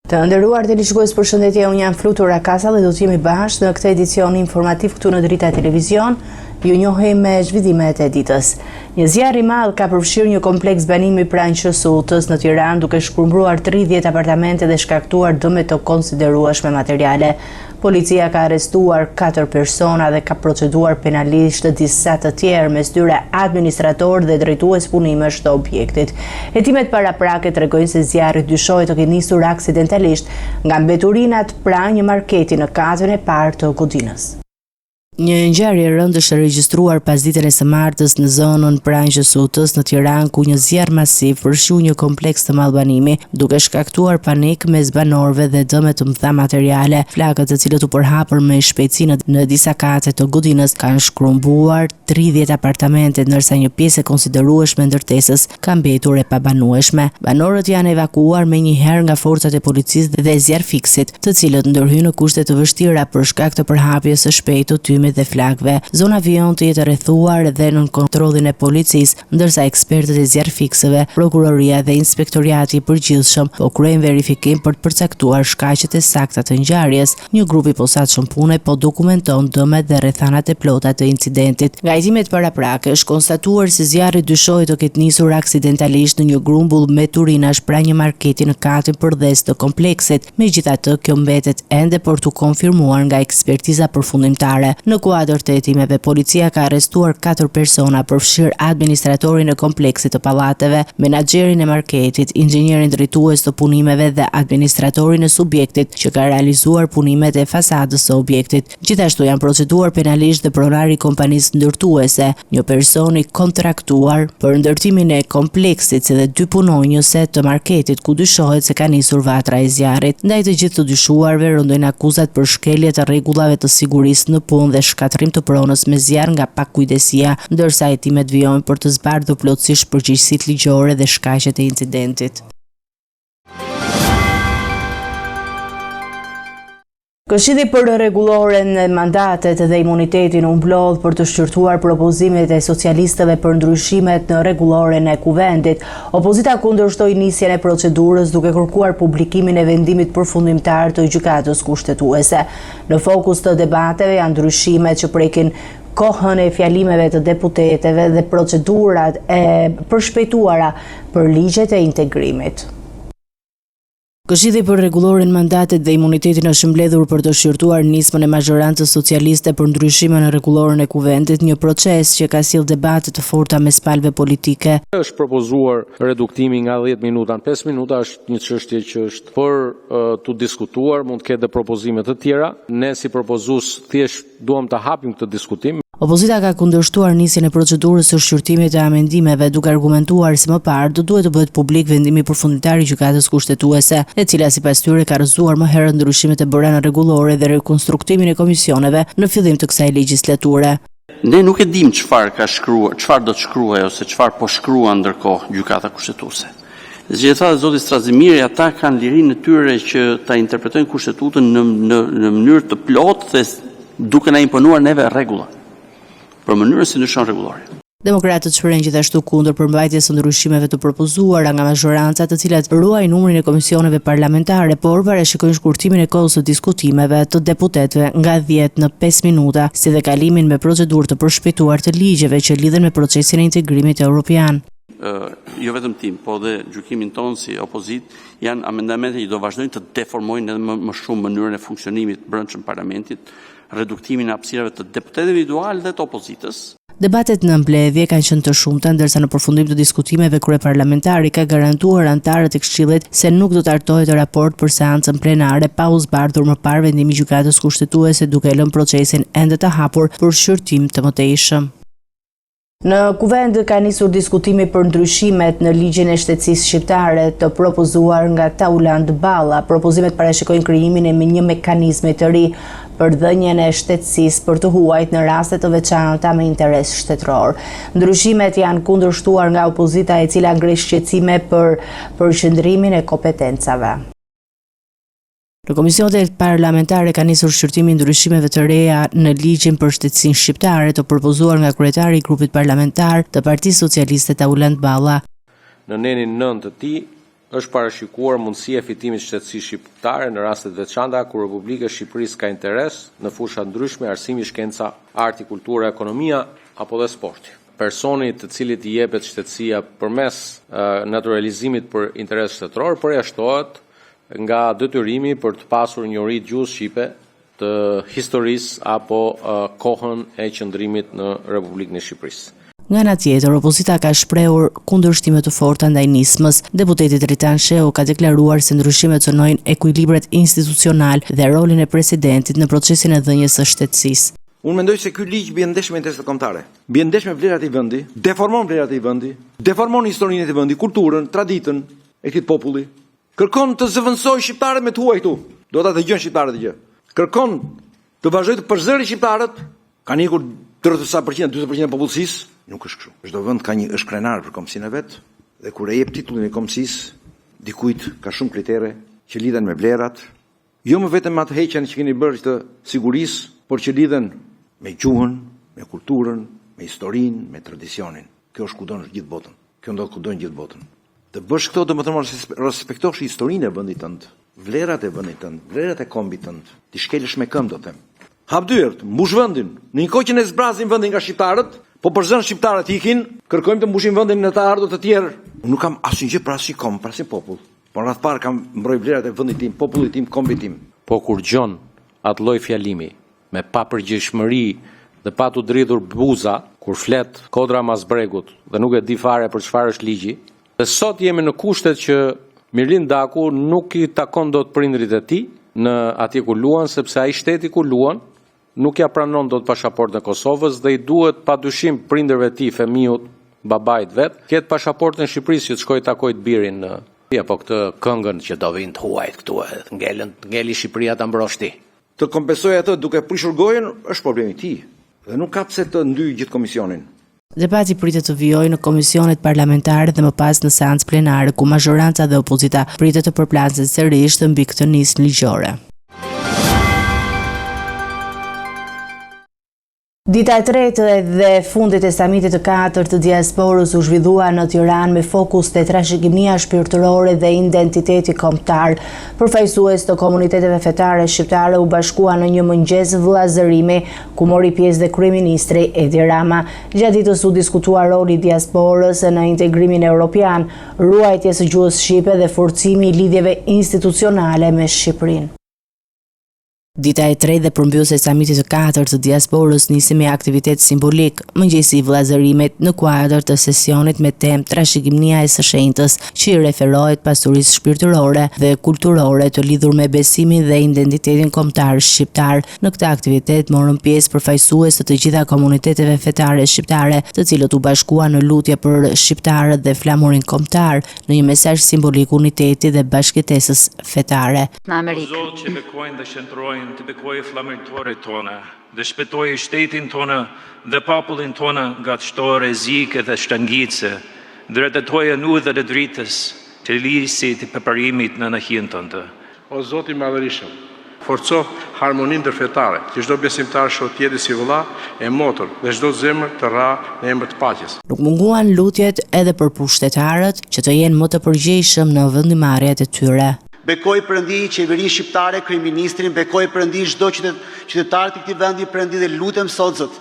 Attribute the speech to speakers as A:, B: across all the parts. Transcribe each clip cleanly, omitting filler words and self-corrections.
A: Të nderuar teleshikues, përshëndetje, unë jam Flutura Kasa dhe do të jemi bashkë në këtë edicion informativ këtu në Drita Televizion. Ju njohim me zhvillimet e ditës. Një zjarr i madh ka përfshirë një kompleks banimi pranë QSUT-së në Tiranë, duke shkrumbuar 30 apartamente dhe shkaktuar dëme të konsiderueshme materiale. Policia ka arrestuar 4 persona dhe ka proceduar penalisht disa të tjerë, mes tyre administratorë dhe drejtues punimesh të objektit. Hetimet paraprake tregojnë se zjarri dyshohet të ketë nisur aksidentalisht nga mbeturinat pranë një marketi në katin e parë të godinës. Një ngjarje e rëndë është regjistruar pasditen e së martës në zonën pranë QSUT-së në Tiranë, ku një zjarr masiv përfshiu një kompleks të madh banimi, duke shkaktuar panik mes banorëve dhe dëme të mëdha materiale. Flakët, të cilët u përhapën me shpejtësi në disa kate të godinës, kanë shkrumbuar 30 apartamente, ndërsa një pjesë e konsiderueshme e ndërtesës ka mbetur e pabanueshme. Banorët janë evakuuar menjëherë nga forcat e policisë dhe zjarrfikësit, të cilët ndërhynë në kushte të vështira për shkak të përhapjes së shpejtë të tymit dhe flakëve. Zona vijon të jetë e rrethuar dhe nën kontrollin e policisë, ndërsa ekspertët e zjarrfikësve, prokuroria dhe Inspektoriati i Përgjithshëm po kryejnë verifikim për të përcaktuar shkaqet e sakta të ngjarjes. Një grup i posaçëm pune po dokumenton dëmet dhe rrethanat e plota të incidentit. Nga hetimet paraprake është konstatuar se zjarri dyshohet të ketë nisur aksidentalisht në një grumbull mbeturinash pranë një marketi në katin përdhes të kompleksit. Megjithatë, kjo mbetet ende për t'u konfirmuar nga ekspertiza përfundimtare. Në kuadër të hetimeve, policia ka arrestuar katër persona, përfshirë administratorin e kompleksit të pallateve, menaxherin e marketit, inxhinierin drejtues të punimeve dhe administratorin e subjektit që ka realizuar punimet e fasadës së objektit. Gjithashtu janë proceduar penalisht dhe pronari i kompanisë ndërtuese, një person i kontraktuar për ndërtimin e kompleksit si dhe dy punonjëse të marketit ku dyshohet se ka nisur vatra e zjarrit. Ndaj të gjithë të dyshuarve rëndojnë akuzat për shkelje të rregullave të sigurisë në punë dhe shkatërrim të pronës me zjarr nga pakujdesia, ndërsa hetimet vijojnë për të zbardhur plotësisht përgjegjësitë ligjore dhe shkaqet e incidentit. Këshilli për Rregulloren, Mandatet dhe Imunitetin u mblodh për të shqyrtuar propozimet e socialistëve për ndryshimet në rregulloren e Kuvendit. Opozita kundërshtoi nisjen e procedurës duke kërkuar publikimin e vendimit përfundimtar të Gjykatës Kushtetuese. Në fokus të debateve janë ndryshimet që prekin kohën e fjalimeve të deputetëve dhe procedurat e përshpejtuara për ligjet e integrimit. Këshilli për Rregulloren, Mandatet dhe Imunitetin është mbledhur për të shqyrtuar nismën e mazhorancës socialiste për ndryshime në rregulloren e Kuvendit, një proces që ka sjellë debate të forta mes palëve politike.
B: Është propozuar reduktimi nga 10 minuta në 5 minuta, është një çështje që është për t'u diskutuar, mund të ketë dhe propozime të tjera. Ne si propozues thjesht Duam të hapim këtë diskutim.
A: Opozita ka kundërshtuar nisjen e procedurës së shqyrtimit të amendimeve, duke argumentuar se më parë do duhet të bëhet publik vendimi përfundimtar i Gjykatës Kushtetuese, e cila sipas tyre ka rrëzuar më herët ndryshimet e bëra në rregullore dhe rekonstruktimin e komisioneve në fillim të kësaj legjislature.
C: Ne nuk e dimë çfarë ka shkruar, çfarë do të shkruajë ose çfarë po shkruan ndërkohë Gjykata Kushtetuese. Siç e tha dhe zoti Strazimiri, ata kanë lirinë e tyre që ta interpretojnë kushtetutën në në në mënyrë të plotë dhe duke na imponuar neve rregulla për mënyrën si ndryshon rregullorja.
A: Demokratët shprehen gjithashtu kundër përmbajtjes së ndryshimeve të propozuara nga mazhoranca, të cilat ruajnë numrin e komisioneve parlamentare, por parashikojnë shkurtimin e kohës së diskutimeve të deputetëve nga 10 në 5 minuta, si dhe kalimin me procedurë të përshpejtuar të ligjeve që lidhen me procesin e integrimit europian.
C: jo vetëm tim, po dhe gjykimin tonë si opozitë, janë amendamente që do vazhdojnë të deformojnë edhe më, më shumë mënyrën e funksionimit të brendshëm të parlamentit, reduktimin e hapësirave të deputetëve individualë dhe të opozitës.
A: Debatet në mbledhje kanë qenë të shumta, ndërsa në përfundim të diskutimeve kryeparlamentari ka garantuar anëtarët e Këshillit se nuk do të hartohet raport për seancën plenare pa u zbardhur më parë vendimi i Gjykatës Kushtetuese duke e lënë procesin ende të hapur për shqyrtim të mëtejshëm. Në Kuvend ka nisur diskutimi për ndryshimet në ligjin e shtetësisë shqiptare të propozuar nga Taulant Balla. Propozimet parashikojnë krijimin e një mekanizmi të ri për dhënien e shtetësisë për të huajt në raste të veçanta me interes shtetëror. Ndryshimet janë kundërshtuar nga opozita e cila ngre shqetësime për përqendrimin e kompetencave. Në komisionet parlamentare ka nisur shqyrtimi i ndryshimeve të reja në ligjin për shtetësinë shqiptare të propozuar nga kryetari i grupit parlamentar të Partisë Socialiste Taulant Balla.
B: Në nenin 9 të tij. është parashikuar mundësia e fitimit të shtetësisë shqiptare në raste të veçanta kur Republika e Shqipërisë ka interes në fusha të ndryshme, arsimi, shkenca, arti, kultura, ekonomia apo dhe sporti. Personi të cilit i jepet shtetësia përmes natyralizimit për interes shtetëror përjashtohet nga detyrimi për të pasur njohuri të gjuhës shqipe, të historisë apo kohën e qëndrimit në Republikën e Shqipërisë.
A: Nga ana tjetër, opozita ka shprehur kundërshtime të forta ndaj nismës. Deputeti Tritan Shehu ka deklaruar se ndryshimet cënojnë ekuilibrat institucional dhe rolin e presidentit në procesin e dhënies së shtetësisë.
D: Unë mendoj se ky ligj bie ndesh me interesat kombëtare, bie ndesh me vlerat e këtij vendi, deformon vlerat e këtij vendi, deformon historinë e këtij vendi, kulturën, traditën e këtij populli. Kërkon të zëvendësojë shqiptarët me të huaj këtu. Do ta dëgjojnë shqiptarët këtë gjë. Kërkon të vazhdojë të përzërë shqiptarët. Kanë ikur 30 sa përqind, 40% e popullsisë. Nuk është kështu. Çdo vend ka një është krenar për kombësinë e vet dhe kur e jep titullin e kombësisë, dikujt ka shumë kritere që lidhen me vlerat, jo më vetëm me atë heqjen që keni bërë të sigurisë, por që lidhen me gjuhën, me kulturën, me historinë, me tradicionin. Kjo është kudo në gjithë botën. Kjo ndodh kudo në gjithë botën. Të bësh këto domethënë mos respektosh historinë e vendit tënd, vlerat e vendit tënd, vlerat e kombit tënd. T'i shkelësh me këmbë do të them. Hap dyert, mbush vendin. Në një kohë që ne zbrazim vendin nga shqiptarët, po përzënë shqiptarët ikin, kërkojmë të mbushim vendin me të ardhur të tjerë. Unë nuk kam asnjë gjë për asnjë komb, për asnjë popull. Por në radhë parë kam mbroj vlerat e vendit tim, popullit tim, kombit tim.
B: Po kur dëgjon atë lloj fjalimi me papërgjegjshmëri dhe pa t'u dridhur buza kur flet kodra mas bregut dhe nuk e di fare për çfarë është ligji. Dhe sot jemi në kushtet që Mirlind Daku nuk i takon dot prindërit e tij në atje ku luan sepse ai shteti ku luan nuk ia pranon dot pashaportën e Kosovës dhe i duhet padyshim prindërve të tij, fëmijut, babait vet, të ketë pashaportën e Shqipërisë që të shkojë të takojë të birin në apo këtë këngën që do vijnë të huajt këtu e ngelën ngeli Shqipëria ta mbrosh ti.
D: Të kompensojë atë duke prishur gojën është problemi i tij dhe nuk ka pse të ndyjë gjithë komisionin.
A: Debati pritet të vijojë në komisionet parlamentare dhe më pas në seancë plenare ku mazhoranca dhe opozita pritet të përplasen sërish mbi këtë nismë ligjore. Dita e tretë dhe e fundit e samitit të katërt të diasporës u zhvillua në Tiranë me fokus te trashëgimia shpirtërore dhe identiteti kombëtar. Përfaqësues të komuniteteve fetare shqiptare u bashkuan në një mëngjes vëllazërimi, ku mori pjesë dhe kryeministri Edi Rama. Gjatë ditës u diskutua roli i diasporës në integrimin europian, ruajtjes së gjuhës shqipe dhe forcimi i lidhjeve institucionale me Shqipërinë. Dita e tretë dhe përmbyllëse e samitit të katërt të diasporës nisi me aktivitet simbolik, mëngjesi i vëllazërimit, në kuadër të sesionit me temë Trashëgimia e së shenjtës, që i referohet pasurisë shpirtërore dhe kulturore të lidhur me besimin dhe identitetin kombëtar shqiptar. Në këtë aktivitet morën pjesë përfaqësues të të gjitha komuniteteve fetare shqiptare, të cilët u bashkuan në lutje për shqiptarët dhe flamurin kombëtar, në një mesazh simbolik uniteti dhe bashkëjetesës fetare.
E: Në Amerikë.
F: O Zot që bekojnë dhe shenjtërojnë, të bekojë flamurtarët tonë dhe shpëtojë shtetin tonë dhe popullin tonë nga çdo rrezik dhe shtrëngicë, drejtoje në udhët e dritës, të lirisë e të përparimit nën hijen tënde.
G: O Zot i Madhërishëm, forco harmoninë ndërfetare, që çdo besimtar të shohë tjetrin si vëlla e motër dhe çdo zemër të rrahë në emër të paqes.
A: Nuk munguan lutjet edhe për pushtetarët që të jenë më të përgjegjshëm në vendimmarrjet e tyre.
H: Bekoji Perëndi qeverinë shqiptare, kryeministrin, bekoji Perëndi çdo qytetar të këtij vendi Perëndi dhe lutem sot Zot,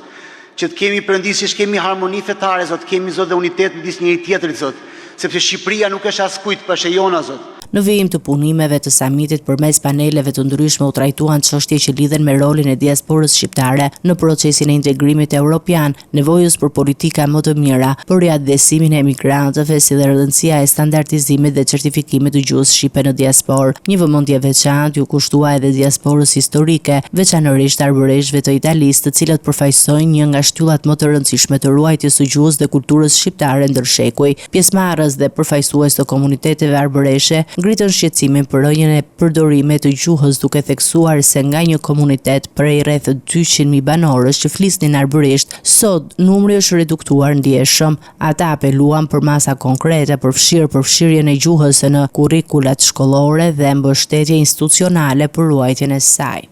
H: që të kemi Perëndi siç kemi harmoni fetare Zot, kemi Zot dhe unitet midis njëri tjetrit Zot, sepse Shqipëria nuk është e askujt, por është e jona Zot.
A: Në vijim të punimeve të samitit përmes paneleve të ndryshme u trajtuan çështje që lidhen me rolin e diasporës shqiptare në procesin e integrimit europian, nevojës për politika më të mira për riatdhesimin e emigrantëve si dhe rëndësia e standardizimit dhe certifikimit të gjuhës shqipe në diasporë. Një vëmendje e veçantë iu kushtua edhe diasporës historike, veçanërisht arbëreshëve të Italisë, të cilët përfaqësojnë një nga shtyllat më të rëndësishme të ruajtjes së gjuhës dhe kulturës shqiptare ndër shekuj. Pjesëmarrës dhe përfaqësues të komuniteteve arbëreshe ngritën shqetësimin për rënien e përdorimit të gjuhës duke theksuar se nga një komunitet prej rreth 200.000 banorësh që flisnin arbërisht, sot numri është reduktuar ndjeshëm. Ata apeluan për masa konkrete, përfshirë përfshirjen e gjuhës në kurrikulat shkollore dhe mbështetje institucionale për ruajtjen e saj.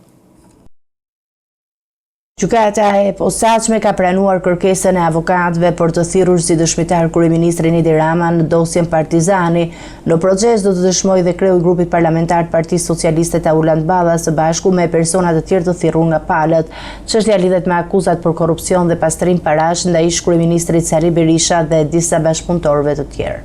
A: Gjykata e Posaçme ka pranuar kërkesën e avokatëve për të thirrur si dëshmitar kryeministrin Edi Rama në dosjen Partizani. Në proces do të dëshmojë dhe kreu i grupit parlamentar të Partisë Socialiste Taulant Balla së bashku me persona të tjerë të thirrur nga palët. Çështja lidhet me akuzat për korrupsion dhe pastrim parash ndaj ish-kryeministrit Sali Berisha dhe disa bashkëpunëtorëve të tjerë.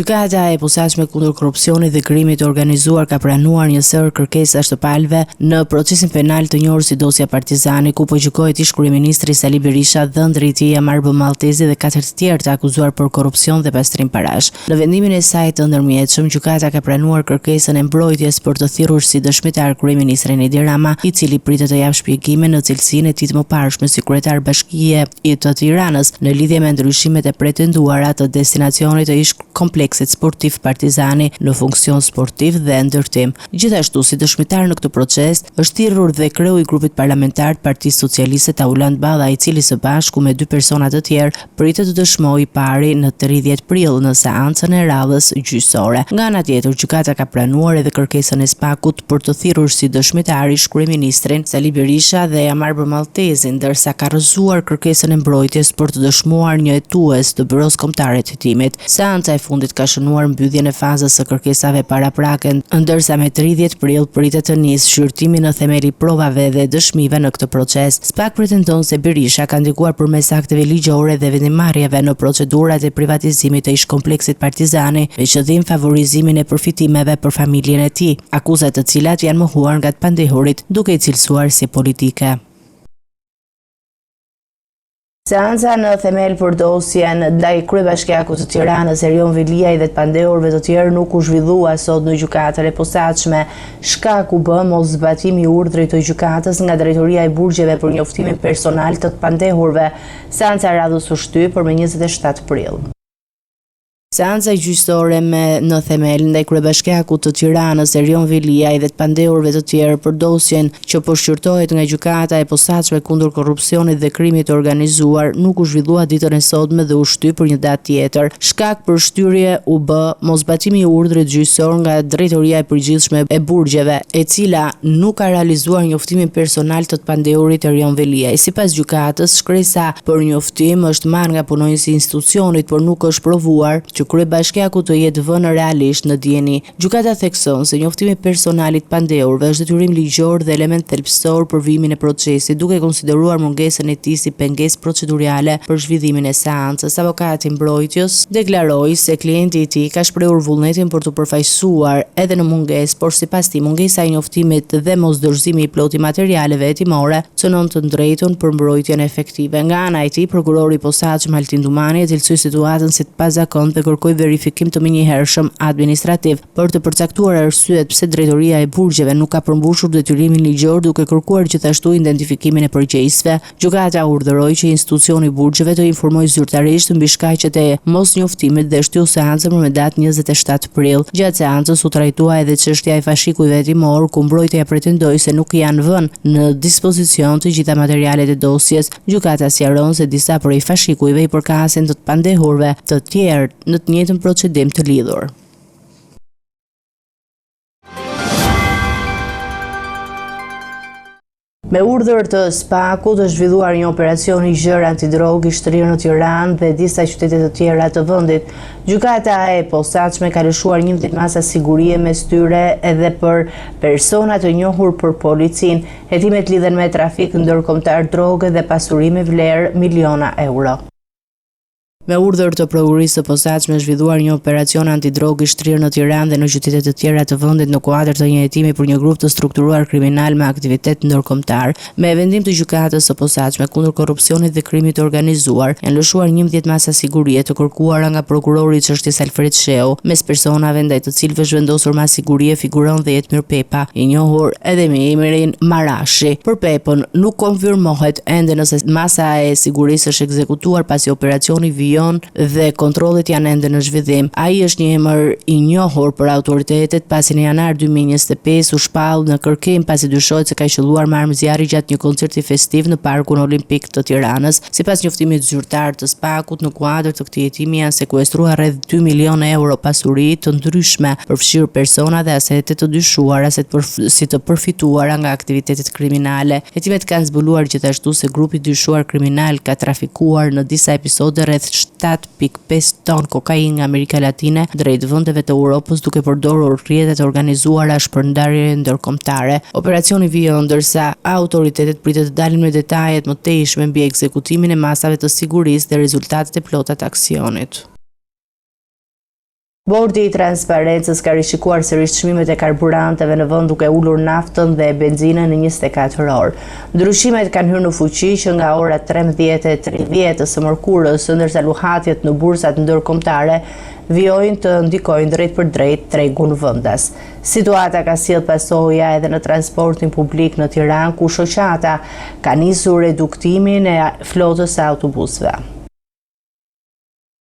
A: Gjykata e Posaçme kundër Korrupsionit dhe Krimit të Organizuar ka pranuar një sërë kërkesash të palëve në procesin penal të njohur si dosja Partizani, ku po gjykohet ish-kryeministri Sali Berisha, dhëndri i tij Jamarbër Malltezi dhe katër të tjerë të akuzuar për korrupsion dhe pastrim parash. Në vendimin e saj të ndërmjetshëm, gjykata ka pranuar kërkesën e mbrojtjes për të thirrur si dëshmitar kryeministrin Edi Rama, i cili pritet të japë shpjegime në cilësinë e tij të mëparshme si kryetar bashkie i të Tiranës në lidhje me ndryshimet e pretenduara të destinacionit të ish-kompleksit sportiv Partizani në funksion sportiv dhe ndërtim. Gjithashtu, si dëshmitar në këtë proces, është thirrur dhe kreu i grupit parlamentar të Partisë Socialiste Taulant Balla, i cili së bashku me dy persona të tjerë pritet të dëshmojë i pari në 30 prill në seancën e radhës gjyqësore. Nga ana tjetër, gjykata ka pranuar edhe kërkesën e SPAK-ut për të thirrur si dëshmitar ish-kryeministrin Sali Berisha dhe Jamarbër Malltezin, ndërsa ka rrëzuar kërkesën e mbrojtjes për të dëshmuar një hetues të Byrosë Kombëtare të Hetimit. Seanca e fundit ka shënuar mbylljen e fazës së kërkesave paraprake, ndërsa me 30 prill pritet të nisë shqyrtimi në themel i provave dhe dëshmive në këtë proces. SPAK pretendon se Berisha ka ndikuar përmes akteve ligjore dhe vendimmarrjeve në procedurat e privatizimit të ish-kompleksit Partizani me qëllim favorizimin e përfitimeve për familjen e tij, akuza të cilat janë mohuar nga të pandehurit, duke i cilësuar si politike. Seanca në themel për dosjen ndaj kryebashkiakut të Tiranës, Erion Veliaj dhe të pandehurve të tjerë nuk u zhvillua sot në gjykatën e posaçme. Shkak u bë moszbatimi i urdhrit të gjykatës nga drejtoria e burgjeve për njoftimin personal të të pandehurve. Seanca e radhës u shty për më 27 prill. Seanca gjyqësore me në themel ndaj kryebashkiakut të Tiranës, Erion Veliaj dhe të pandehurve të tjerë për dosjen që po shqyrtohet nga Gjykata e Posaçme kundër Korrupsionit dhe Krimit të Organizuar nuk u zhvillua ditën e sotme dhe u shty për një datë tjetër. Shkak për shtyrje u bë moszbatimi i urdhrit gjyqësor nga Drejtoria e Përgjithshme e Burgjeve, e cila nuk ka realizuar njoftimin personal të të pandehurit Erion Veliaj. Sipas gjykatës, shkresa për njoftim është marrë nga punonjësi i institucionit, por nuk është provuar që kryebashkiaku të jetë vënë realisht në dijeni. Gjykata thekson se njoftimi personal i të pandehurve është detyrim ligjor dhe element thelbësor për vijimin e procesit, duke konsideruar mungesën e tij si pengesë procedurale për zhvillimin e seancës. Avokati i mbrojtjes deklaroi se klienti i tij ka shprehur vullnetin për t'u përfaqësuar edhe në mungesë, por sipas tij mungesa e njoftimit dhe mosdorëzimi i plotë i materialeve hetimore cënon të drejtën për mbrojtjen efektive. Nga ana e tij, prokurori i posaçëm Altin Dumani e cilësoi situatën si të pazakontë dhe kërkoi verifikim të menjëhershëm administrativ për të përcaktuar arsyet pse Drejtoria e Burgjeve nuk ka përmbushur detyrimin ligjor duke kërkuar gjithashtu identifikimin e përgjegjësve. Gjykata urdhëroi që institucioni i burgjeve të informojë zyrtarisht mbi shkaqet e mosnjoftimit dhe shtyu seancën për me datë 27 prill. Gjatë seancës u trajtua edhe çështja e fashikujve hetimorë, ku mbrojtja pretendoi se nuk janë vënë në dispozicion të gjitha materialet e dosjes. Gjykata sqaron se disa prej fashikujve i përkasin të pandehurve të tjerë në të njëjtin procedim të lidhur. Me urdhër të SPAK-ut është zhvilluar një operacion i gjerë antidrogë i shtrirë në Tiranë dhe disa qytete të tjera të vendit. Gjykata e Posaçme ka lëshuar 11 masa sigurie mes tyre edhe për persona të njohur për policinë. Hetimet lidhen me trafik ndërkombëtar droge dhe pasuri me vlerë miliona euro. Me urdhër të Prokurorisë së Posaçme është zhvilluar një operacion antidrogë i shtrirë në Tiranë dhe në qytete të tjera të vendit në kuadër të një hetimi për një grup të strukturuar kriminal me aktivitet ndërkombëtar. Me vendim të Gjykatës së Posaçme kundër Korrupsionit dhe Krimit të Organizuar, janë lëshuar 11 masa sigurie të kërkuara nga prokurori i çështjes Alfred Shehu. Mes personave ndaj të cilëve është vendosur masë sigurie figuron dhe Jetmir Pepa, i njohur edhe me emrin Marashi. Për Pepën nuk konfirmohet ende nëse masa e sigurisë është ekzekutuar pasi operacioni vijon. rajon dhe kontrollet janë ende në zhvillim. Ai është një emër i njohur për autoritetet pasi në janar 2025 u shpall në kërkim pasi dyshohet se ka qëlluar me armë zjarri gjatë një koncerti festiv në Parkun Olimpik të Tiranës. Sipas njoftimit zyrtar të SPAK-ut, në kuadër të këtij hetimi janë sekuestruar rreth 2 milionë euro pasuri të ndryshme, përfshirë persona dhe asete të dyshuara se si të përfituara nga aktivitetet kriminale. Hetimet kanë zbuluar gjithashtu se grupi i dyshuar kriminal ka trafikuar në disa episode rreth 7.5 ton kokainë nga Amerika Latine drejt vendeve të Europës duke përdorur rrjete të organizuara shpërndarjeje ndërkombëtare. Operacioni vijon ndërsa autoritetet pritet të dalin me detaje të mëtejshme mbi ekzekutimin e masave të sigurisë dhe rezultatet e plota të aksionit. Bordi i Transparencës ka rishikuar sërish çmimet e karburanteve në vend duke ulur naftën dhe benzinën në 24 orë. Ndryshimet kanë hyrë në fuqi që nga ora 13:30 të së mërkurës, ndërsa luhatjet në bursat ndërkombëtare vijojnë të ndikojnë drejtpërdrejt tregun vendas. Situata ka sjellë pasoja edhe në transportin publik në Tiranë, ku shoqata ka nisur reduktimin e flotës së autobusëve.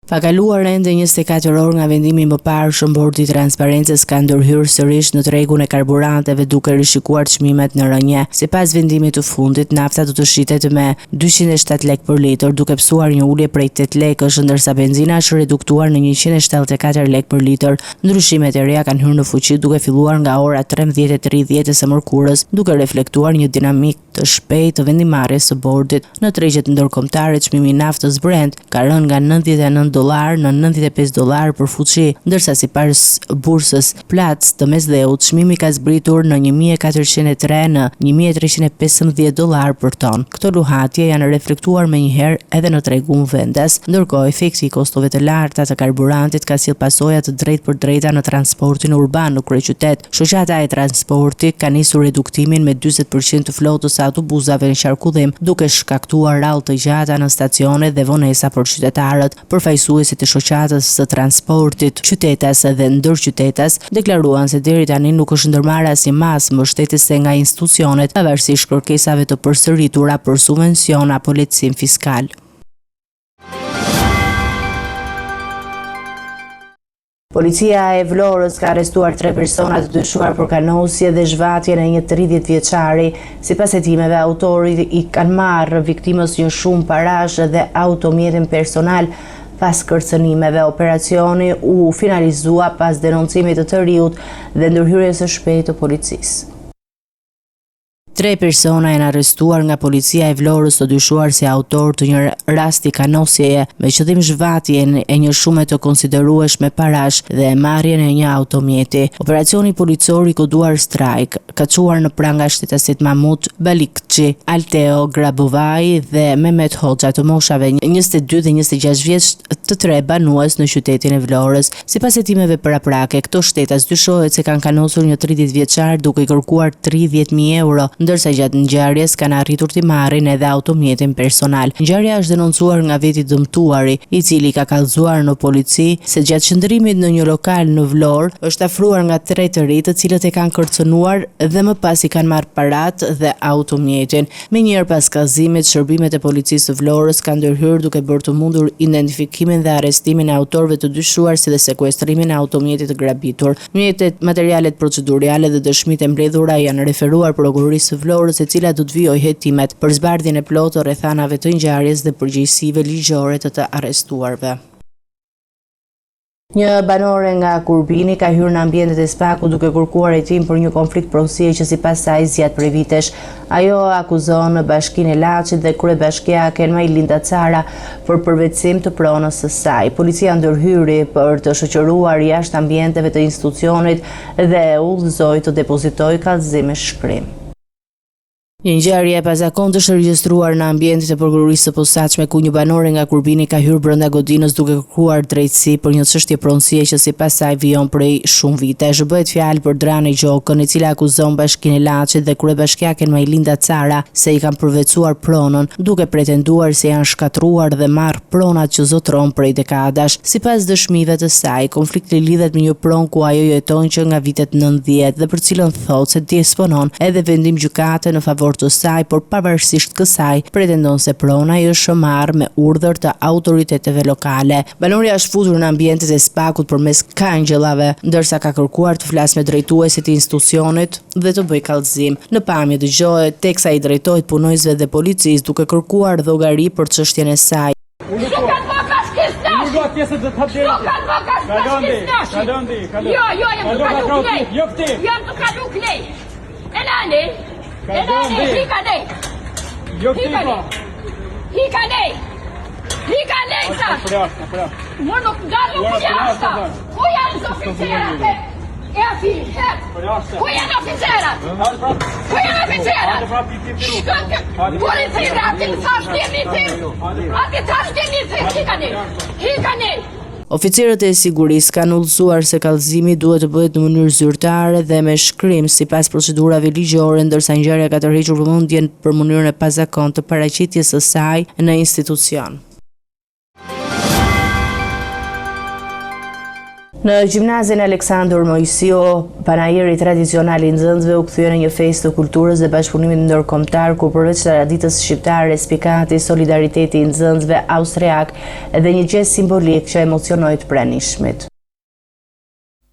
A: Pa kaluar ende 24 orë nga vendimi i mëparshëm, Bordi i Transparencës ka ndërhyrë sërish në tregun e karburanteve duke rishikuar çmimet në rënie. Sipas vendimit të fundit, nafta do të shitet me 207 lekë për litër, duke pësuar një ulje prej 8 lekësh, ndërsa benzina është reduktuar në 174 lekë për litër. Ndryshimet e reja kanë hyrë në fuqi duke filluar nga ora 13:30 e së mërkurës, duke reflektuar një dinamikë të shpejtë të vendimmarrjes së bordit. Në tregjet ndërkombëtare, çmimi i naftës Brent ka rënë nga 99 dollarë në 95 dollarë për fuçi, ndërsa sipas bursës Platts të Mesdheut, çmimi ka zbritur në 1403 në 1315 dollarë për ton. Këto luhatje janë reflektuar menjëherë edhe në tregun vendas. Ndërkohë, efekti i kostove të larta të karburantit ka sjellë pasoja të drejtpërdrejta në transportin urban në kryeqytet. Shoqata e Transportit ka nisur reduktimin me 40 për qind të flotës së autobusave në qarkullim, duke shkaktuar radhë të gjata në stacione dhe vonesa për qytetarët. Përfaqësuesit e Shoqatës së Transportit Qytetas dhe Ndërqytetas deklaruan se deri tani nuk është ndërmarrë asnjë masë mbështetëse nga institucionet, pavarësisht kërkesave të përsëritura për subvencion apo lehtësim fiskal. Policia e Vlorës ka arrestuar tre persona të dyshuar për kanosje dhe zhvatjen e një 30 vjeçari. Sipas hetimeve, autorët i kanë marrë viktimës një shumë parash dhe automjetin personal pas kërcënimeve. Operacioni u finalizua pas denoncimit të të riut dhe ndërhyrjes së shpejtë të policisë. Tre persona janë arrestuar nga policia e Vlorës të dyshuar si autorë të një rasti kanosjeje me qëllim zhvatjen e një shume të konsiderueshme parash dhe marrjen e një automjeti. Operacioni policor i koduar Strike ka çuar në pranga shtetasit Mahmut Balikçi, Alteo Grabovaj dhe Mehmet Hoxha të moshave 22 dhe 26 vjeç të tre banues në qytetin e Vlorës. Sipas hetimeve paraprake, këto shtetas dyshohet se kanë kanosur një 30 vjeçar duke i kërkuar 30.000 euro, ndërsa gjatë ngjarjes kanë arritur t'i marrin edhe automjetin personal. Ngjarja është denoncuar nga vetë i dëmtuari, i cili ka kallëzuar në polici se gjatë qëndrimit në një lokal në Vlorë është afruar nga tre të rinj të cilët e kanë kërcënuar dhe më pas i kanë marrë paratë dhe automjetin. Menjëherë pas kallëzimit, shërbimet e Policisë së Vlorës kanë ndërhyrë duke bërë të mundur identifikimin dhe arrestimin e autorëve të dyshuar si dhe sekuestrimin e automjetit të grabitur. Mjetet, materialet proceduriale dhe dëshmitë e mbledhura janë referuar Prokurorisë së Vlorës e cila do të vijojë hetimet për zbardhjen e plotë të rrethanave të ngjarjes dhe përgjegjësive ligjore të të arrestuarve. Një banore nga Kurbini ka hyrë në ambientet e SPAK-ut duke kërkuar hetim për një konflikt pronësie që sipas saj zgjat prej vitesh. Ajo akuzon bashkinë e Laçit dhe kryebashkiaken Majlinda Cara për përvetësim të pronës së saj. Policia ndërhyri për të shoqëruar jashtë ambienteve të institucionit dhe e udhëzoi të depozitojë kallëzim me shkrim. Një ngjarje e pazakontë është regjistruar në ambientet e Prokurorisë së Posaçme ku një banore nga Kurbini ka hyrë brenda godinës duke kërkuar drejtësi për një çështje pronësie që sipas saj vijon prej shumë vitesh. Bëhet fjalë për Drane Gjokën, e cila akuzon Bashkinë e Laçit dhe kryebashkiaken Majlinda Cara se i kanë përvetësuar pronën, duke pretenduar se janë shkatërruar dhe marrë pronat që zotëron prej dekadash. Sipas dëshmive të saj, konflikti lidhet me një pronë ku ajo jeton që nga vitet 90 dhe për të cilën thotë se disponon edhe vendim gjykate në favor. dorë të saj, por pavarësisht kësaj, pretendon se prona i është marrë me urdhër të autoriteteve lokale. Banorja është futur në ambientet e SPAK-ut përmes kangjellave, ndërsa ka kërkuar të flasë me drejtuesit e institucionit dhe të bëjë kallëzim. Në pamje dëgjohet teksa i drejtohet punonjësve dhe policisë duke kërkuar llogari për çështjen e saj.
E: Ku janë oficerat? Ku janë oficerat? Ku i thirë, aty në thash djemi thirë? Aty thash djemi thirë, hikani, hikani!
A: Oficerët e sigurisë kanë udhëzuar se kallëzimi duhet të bëhet në mënyrë zyrtare dhe me shkrim sipas procedurave ligjore, ndërsa ngjarja ka tërhequr vëmendjen për mënyrën e pazakontë të paraqitjes së saj në institucion. Në gjimnazin Aleksandër Moisiu, panairi tradicional i nxënësve u kthye në një festë të kulturës dhe bashkëpunimit ndërkombëtar, ku përveç traditës shqiptare spikati solidariteti i nxënësve austriakë dhe një gjest simbolik që emocionoi të pranishmit.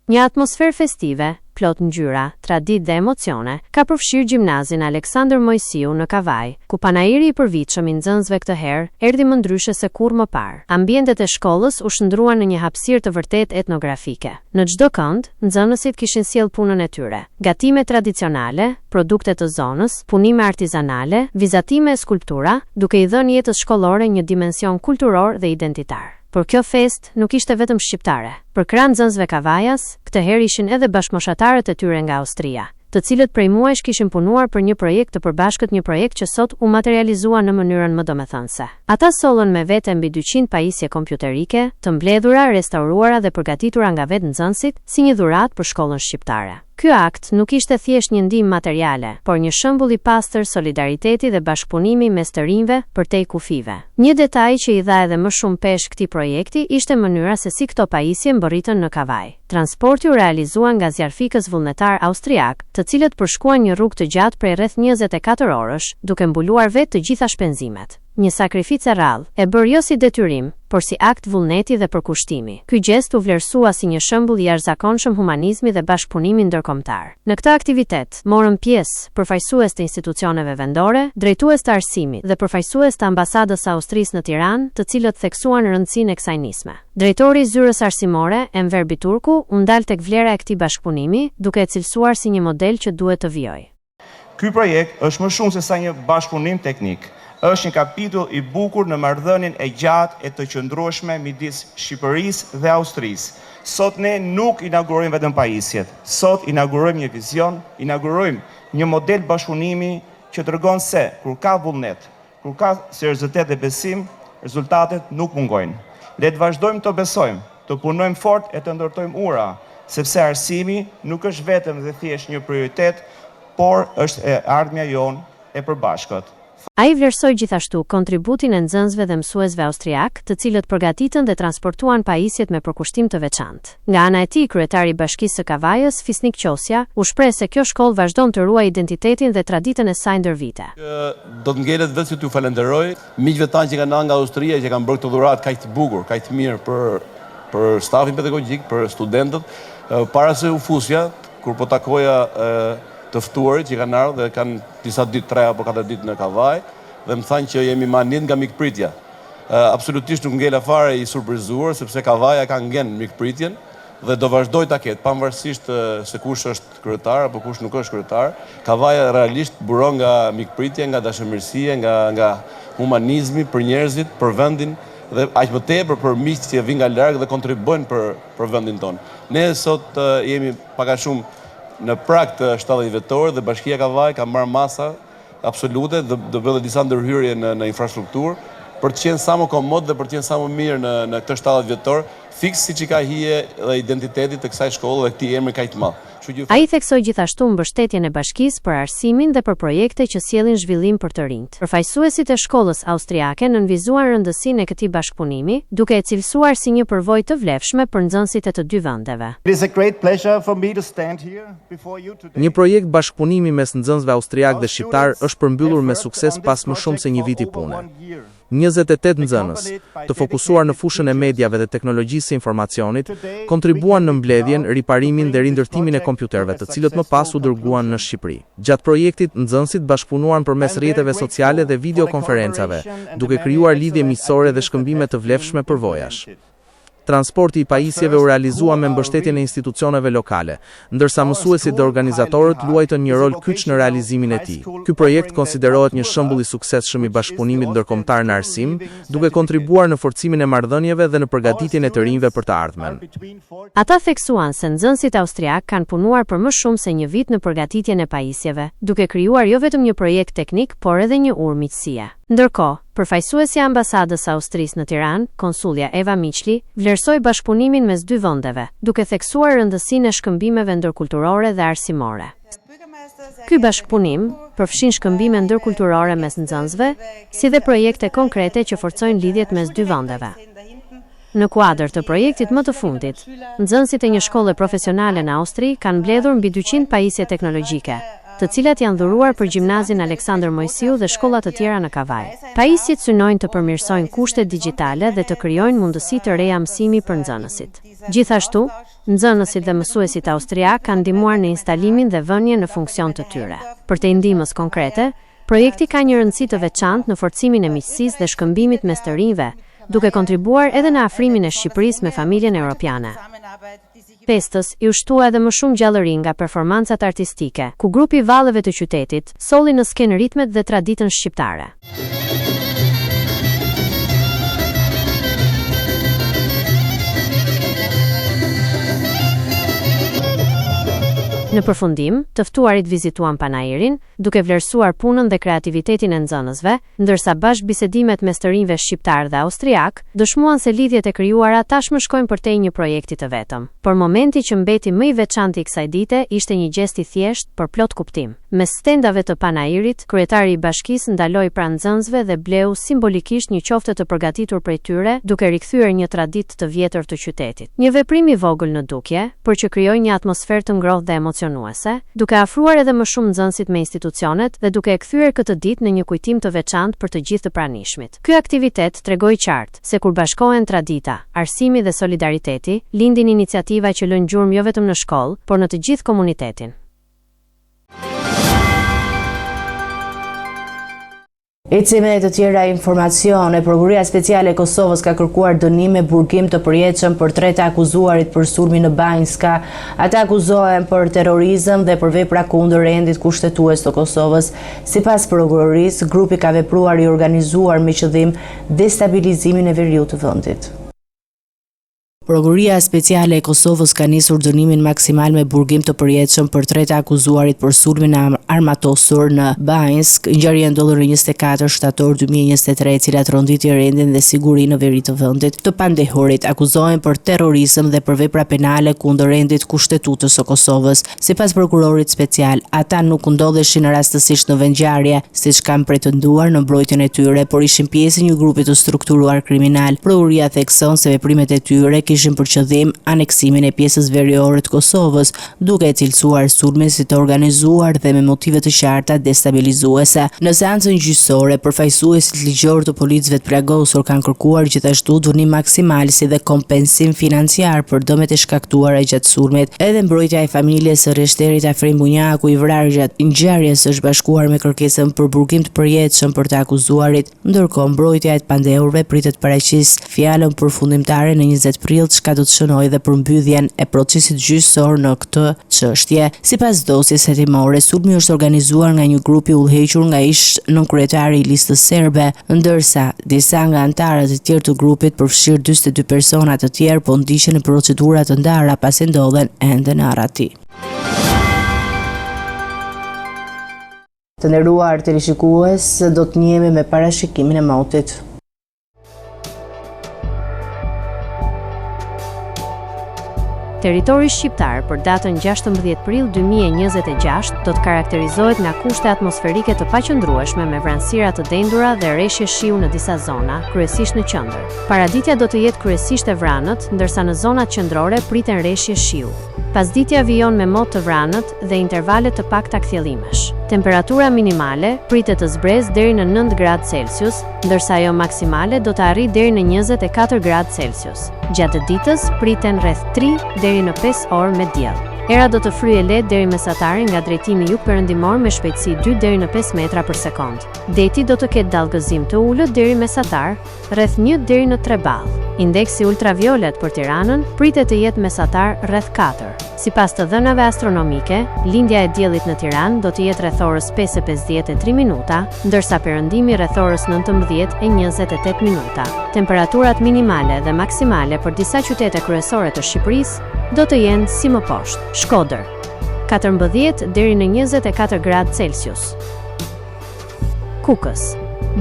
I: Një atmosferë festive, plot ngjyra, traditë dhe emocione, ka përfshirë gjimnazin Aleksandër Moisiu në Kavajë, ku panairi i përvitshëm i nxënësve këtë herë erdhi më ndryshe se kurrë më parë. Ambientet e shkollës u shndërruan në një hapësirë të vërtetë etnografike. Në çdo kënd, nxënësit kishin sjellë punën e tyre, gatime tradicionale, produkte të zonës, punime artizanale, vizatime e skulptura, duke i dhënë jetës shkollore një dimension kulturor dhe identitar. Por kjo festë nuk ishte vetëm shqiptare. Përkrah nxënësve kavajas, këtë herë ishin edhe bashkëmoshatarët e tyre nga Austria, të cilët prej muajsh kishin punuar për një projekt të përbashkët një projekt që sot u materializua në mënyrën më domethënëse. Ata sollën me vete mbi 200 pajisje kompjuterike, të mbledhura, restauruara dhe përgatitura nga vetë nxënësit, si një dhuratë për shkollën shqiptare. Ky akt nuk ishte thjesht një ndihmë materiale, por një shembull i pastër solidariteti dhe bashkëpunimi mes të rinjve përtej kufijve. Një detaj që i dha edhe më shumë peshë këtij projekti ishte mënyra se si këto pajisje mbërritën në Kavajë. Transporti u realizua nga zjarrfikës vullnetarë austriakë, të cilët përshkuan një rrugë të gjatë prej rreth 24 orësh, duke mbuluar vetë të gjitha shpenzimet. Një sakrificë e rrallë, e bërë jo si detyrim, por si akt vullneti dhe përkushtimi. Ky gjest u vlerësua si një shembull i jashtëzakonshëm humanizmi dhe bashkëpunimi ndërkombëtar. Në këtë aktivitet, morën pjesë, përfaqësues të institucioneve vendore, drejtues të arsimit dhe përfaqësues të Ambasadës së Austrisë në Tiranë, të cilët theksuan rëndësinë e kësaj nisme. Drejtori i Zyrës Arsimore, Enver Biturku, u ndal tek vlera e këtij bashkëpunimi, duke e cilësuar si një model që duhet të vijojë.
J: Ky projekt është më shumë sesa një bashkëpunim teknik, është një kapitull i bukur në marrëdhënien e gjatë e të qëndrueshme midis Shqipërisë dhe Austrisë. Sot ne nuk inaugurojmë vetëm pajisjet, sot inaugurojmë një vizion, inaugurojmë një model bashkëpunimi që tregon se kur ka vullnet, Kur ka seriozitet dhe besim, rezultatet nuk mungojnë. Le të vazhdojmë të besojmë, të punojmë fort e të ndërtojmë ura, sepse arsimi nuk është vetëm dhe thjesht një prioritet, por është e ardhmja jonë e përbashkët.
I: Ai vlerësoi gjithashtu kontributin e nxënësve dhe mësuesve austriakë, të cilët përgatitën dhe transportuan pajisjet me përkushtim të veçantë. Nga ana e tij, kryetari i Bashkisë së Kavajës, Fisnik Qosja, u shpreh se kjo shkollë vazhdon të ruajë identitetin dhe traditën e saj ndër vite.
K: Do të ngelet vetë që t'ju falenderoj miqve tanë që kanë ardhur nga Austria që kanë bërë këtë dhuratë kaq të bukur, kaq të mirë për për stafin pedagogjik, për studentët. Para se u fusja, kur po takoja të ftuarit që kanë ardhur dhe kanë disa ditë, 3 apo 4 ditë në Kavajë dhe më thanë që jemi mahnit nga mikpritja. Absolutisht nuk ngela fare i surprizuar sepse Kavaja ka në gen mikpritjen dhe do vazhdoj ta ketë, pavarësisht se kush është kryetar apo kush nuk është kryetar, Kavaja realisht buron nga mikpritja, nga dashamirësia, nga nga humanizmi për njerëzit, për vendin dhe aq më tepër për miqtë që vijnë nga larg dhe kontribuojnë për për vendin tonë. Ne sot jemi pak a shumë në prag të 70 vjetorit dhe Bashkia Kavajë ka marrë masa absolute do do bëjë disa ndërhyrje në në infrastrukturë për të qenë sa më komod dhe për të qenë sa më mirë në në këtë 70 vjetor, fiks siç i ka hije dhe identitetit të kësaj shkolle dhe këtij emri kaq të madh.
I: Ai theksoi gjithashtu mbështetjen e bashkisë për arsimin dhe për projekte që sjellin zhvillim për të rinjtë. Përfaqësuesit e shkollës austriake nënvizuan rëndësinë e këtij bashkëpunimi, duke e cilësuar si një përvojë të vlefshme për nxënësit e të dy vendeve.
L: Një projekt bashkëpunimi mes nxënësve austriakë dhe shqiptarë është përmbyllur me sukses pas më shumë se një viti pune. 28 nxënës, të fokusuar në fushën e mediave dhe teknologjisë së informacionit, kontribuan në mbledhjen, riparimin dhe rindërtimin e kompjuterëve të cilët më pas u dërguan në Shqipëri. Gjatë projektit, nxënësit bashkëpunuan përmes rrjeteve sociale dhe videokonferencave, duke krijuar lidhje miqësore dhe shkëmbime të vlefshme përvojash. Transporti i pajisjeve u realizua me mbështetjen e institucioneve lokale, ndërsa mësuesit dhe organizatorët luajtën një rol kyç në realizimin e tij. Ky projekt konsiderohet një shembull i suksesshëm i bashkëpunimit ndërkombëtar në arsim, duke kontribuar në forcimin e marrëdhënieve dhe në përgatitjen e të rinjve për të ardhmen.
I: Ata theksuan se nxënësit austriakë kanë punuar për më shumë se një vit në përgatitjen e pajisjeve, duke krijuar jo vetëm një projekt teknik, por edhe një urë miqësie. Ndërkohë, përfaqësuesja e Ambasadës së Austrisë në Tiranë, konsullja Eva Michli, vlerësoi bashkëpunimin mes dy vendeve, duke theksuar rëndësinë e shkëmbimeve ndërkulturore dhe arsimore. Ky bashkëpunim përfshin shkëmbime ndërkulturore mes nxënësve, si dhe projekte konkrete që forcojnë lidhjet mes dy vendeve. Në kuadër të projektit më të fundit, nxënësit e një shkolle profesionale në Austri kanë mbledhur mbi 200 pajisje teknologjike, të cilat janë dhuruar për gjimnazin Aleksandër Moisiu dhe shkolla të tjera në Kavajë. Pajisjet synojnë të përmirësojnë kushtet digjitale dhe të krijojnë mundësi të reja mësimi për nxënësit. Gjithashtu, nxënësit dhe mësuesit austriakë kanë ndihmuar në instalimin dhe vënien në funksion të tyre. Përtej ndihmës konkrete, Projekti ka një rëndësi të veçantë në forcimin e miqësisë dhe shkëmbimit mes të rinjve, duke kontribuar edhe në afrimin e Shqipërisë me familjen europiane. Festës iu shtua edhe më shumë gjallëri nga performancat artistike, ku grupi i valleve të qytetit solli në skenë ritmet dhe traditën shqiptare. Në përfundim, të ftuarit vizituan panairin, duke vlerësuar punën dhe kreativitetin e nxënësve, ndërsa bashkëbisedimet mes të rinjve shqiptarë dhe austriakë dëshmuan se lidhjet e krijuara tashmë shkojnë përtej një projekti të vetëm. Por momenti që mbeti më i veçanti i kësaj dite ishte një gjest i thjeshtë, por plot kuptim. Mes stendave të panairit, kryetari i bashkisë ndaloi pranë nxënësve dhe bleu simbolikisht një qofte të përgatitur prej tyre, duke rikthyer një traditë të vjetër të qytetit. Një veprim i vogël në dukje, por që krijoi një atmosferë të ngrohtë dhe emocionuese, duke afruar edhe më shumë nxënësit me institucionet dhe duke e kthyer këtë ditë në një kujtim të veçantë për të gjithë të pranishmit. Ky aktivitet tregoi qartë se kur bashkohen tradita, arsimi dhe solidariteti, lindin iniciativa që lënë gjurmë jo vetëm në shkollë, por në të gjithë komunitetin.
A: Ecim me të tjera informacione, Prokuroria Speciale e Kosovës ka kërkuar dënim me burgim të përjetshëm për tre të akuzuarit për sulmin në Banjska. Ata akuzohen për terrorizëm dhe për vepra kundër rendit kushtetues të Kosovës. Sipas prokurorisë, grupi ka vepruar i organizuar me qëllim destabilizimin e veriut të vendit. Prokuroria Speciale e Kosovës ka nisur dënimin maksimal me burgim të përjetshëm për tre të akuzuarit për sulmin e armatosur në Banjskë, ngjarje e ndodhur në 24 shtator 2023, e cila tronditi rendin dhe sigurinë në veri të vendit. Të pandehurit akuzohen për terrorizëm dhe për vepra penale kundër rendit kushtetutës së Kosovës. Sipas prokurorit special, ata nuk ndodheshin rastësisht në vendngjarje, siç kanë pretenduar në mbrojtjen e tyre, por ishin pjesë e një grupi të strukturuar kriminal. Prokuroria thekson se veprimet e tyre kishin për qëllim aneksimin e pjesës veriore të Kosovës, duke e cilësuar sulmin si të organizuar dhe me motive të qarta destabilizuese. Në seancën gjyqësore, përfaqësuesit ligjorë të policëve të plagosur kanë kërkuar gjithashtu dënim maksimal si dhe kompensim financiar për dëmet e shkaktuara gjatë sulmit. Edhe mbrojtja e familjes së rreshterit Afrim Bunjaku i vrarë gjatë ngjarjes është bashkuar me kërkesën për burgim të përjetshëm për të akuzuarit. Ndërkohë, mbrojtja e të pandehurve pritet të paraqisë fjalën përfundimtare në 20 prill, çka do të shënojë dhe përmbylljen e procesit gjyqësor në këtë çështje. Sipas dosjes hetimore, sulmi është organizuar nga një grup i udhëhequr nga ish nënkryetari i Listës Serbe, ndërsa disa nga anëtarët e tjerë të grupit, përfshirë 42 persona të tjerë, po ndiqen në procedura të ndara pasi ndodhen ende në arrati. Të nderuar teleshikues, do të njihemi me parashikimin e motit.
I: Territori shqiptar për datën 16 prill 2026 do të karakterizohet nga kushte atmosferike të paqëndrueshme me vranësira të dendura dhe reshje shiu në disa zona, kryesisht në qendër. Paraditja do të jetë kryesisht e vranët, ndërsa në zonat qendrore priten reshje shiu. Pasditja vijon me mot të vranët dhe intervale të pakta kthjellimesh. Temperatura minimale pritet të zbresë deri në 9 gradë Celsius, ndërsa ajo maksimale do të arrijë deri në 24 gradë Celsius. Gjatë ditës priten rreth 3 deri në 5 orë me diell. Era do të fryjë e lehtë deri mesatare nga drejtimi jugperëndimor me shpejtësi 2 deri në 5 metra për sekondë. Deti do të ketë dallgëzim të ulët deri mesatar, rreth 1 deri në 3 ballë. Indeksi ultraviolet për Tiranën pritet të jetë mesatar rreth 4. Sipas të dhënave astronomike, lindja e diellit në Tiranë do të jetë rreth orës 5:53 minuta, ndërsa perëndimi rreth orës 19:28 minuta. Temperaturat minimale dhe maksimale për disa qytete kryesore të Shqipërisë do të jenë si më poshtë: Shkodër, 14 deri në 24 gradë Celsius. Kukës,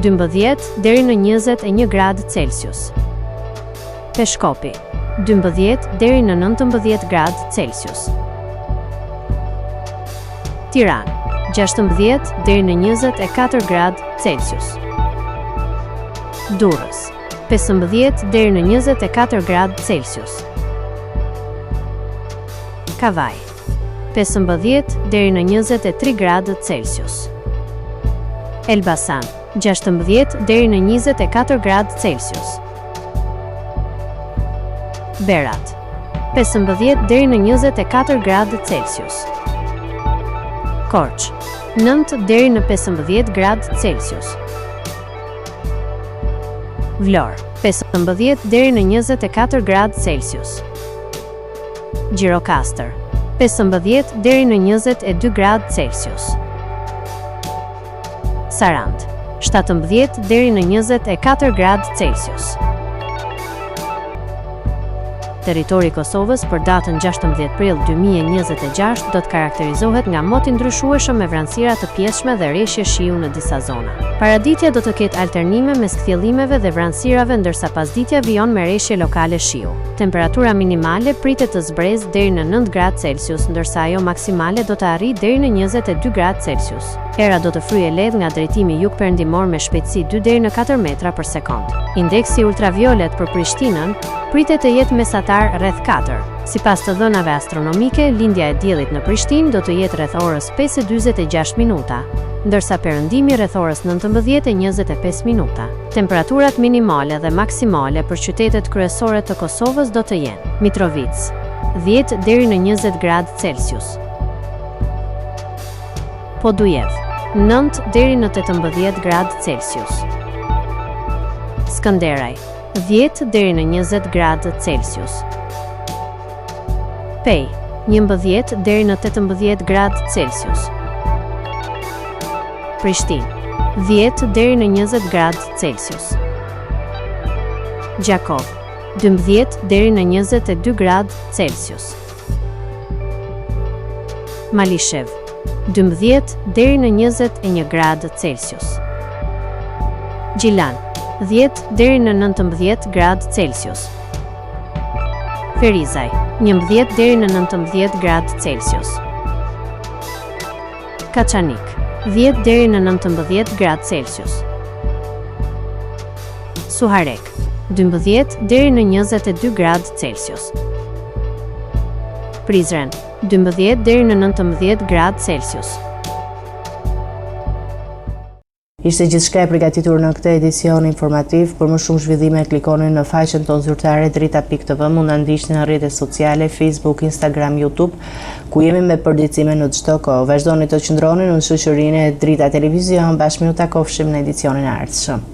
I: 12 deri në 21 gradë Celsius. Peshkopi, 12 deri në 19 gradë Celsius. Tiranë, 16 deri në 24 gradë Celsius. Durrës, 15 deri në 24 gradë Celsius. Kavajë, 15 deri në 23 gradë Celsius. Elbasan, 16 deri në 24 gradë Celsius. Berat, 15 deri në 24 gradë Celsius. Korçë, 9 deri në 15 gradë Celsius. Vlorë, 15 deri në 24 gradë Celsius. Gjirokastër, 15 deri në 22 gradë Celsius. Sarandë, 17 deri në 24 gradë Celsius. Territori i Kosovës për datën 16 prill 2026 do të karakterizohet nga mot i ndryshueshëm me vranësira të pjesshme dhe reshje shiu në disa zona. Paraditja do të ketë alternime mes kthjellimeve dhe vranësirave ndërsa pasditja vijon me reshje lokale shiu. Temperatura minimale pritet të zbresë deri në 9 gradë Celsius, ndërsa ajo maksimale do të arrijë deri në 22 gradë Celsius. Era do të fryjë e lehtë nga drejtimi jugperëndimor me shpejtësi 2 deri në 4 metra për sekondë. Indeksi ultraviolet për Prishtinën pritet të jetë mesatar rreth 4. Sipas të dhënave astronomike, lindja e diellit në Prishtinë do të jetë rreth orës 5:46 minuta, ndërsa perëndimi rreth orës 19:25 minuta. Temperaturat minimale dhe maksimale për qytetet kryesore të Kosovës do të jenë: Mitrovicë, 10 deri në 20 gradë Celsius. Podujevë, 9 deri në 18 gradë Celsius. Skënderaj, 10 deri në 20 gradë Celsius. Pejë, 11 deri në 18 gradë Celsius. Prishtinë, 10 deri në 20 gradë Celsius. Gjakovë, 12 deri në 22 gradë Celsius. Malishevë, 12 deri në 21 gradë Celsius. Gjilan, 10 deri në 19 gradë Celsius. Ferizaj, 11 deri në 19 gradë Celsius. Kaçanik, 10 deri në 19 gradë Celsius. Suharekë, 12 deri në 22 gradë Celsius. Prizren, 12 deri në 19 gradë Celsius.
A: Ishte gjithçka e përgatitur në këtë edicion informativ. Për më shumë zhvillime klikoni në faqen tonë zyrtare drita.tv, mund na ndiqni në rrjetet sociale Facebook, Instagram, YouTube, ku jemi me përditësime në çdo kohë. Vazhdoni të qëndroni në shoqërinë e Drita Televizion, bashkë mirë u takofshim në edicionin e ardhshëm.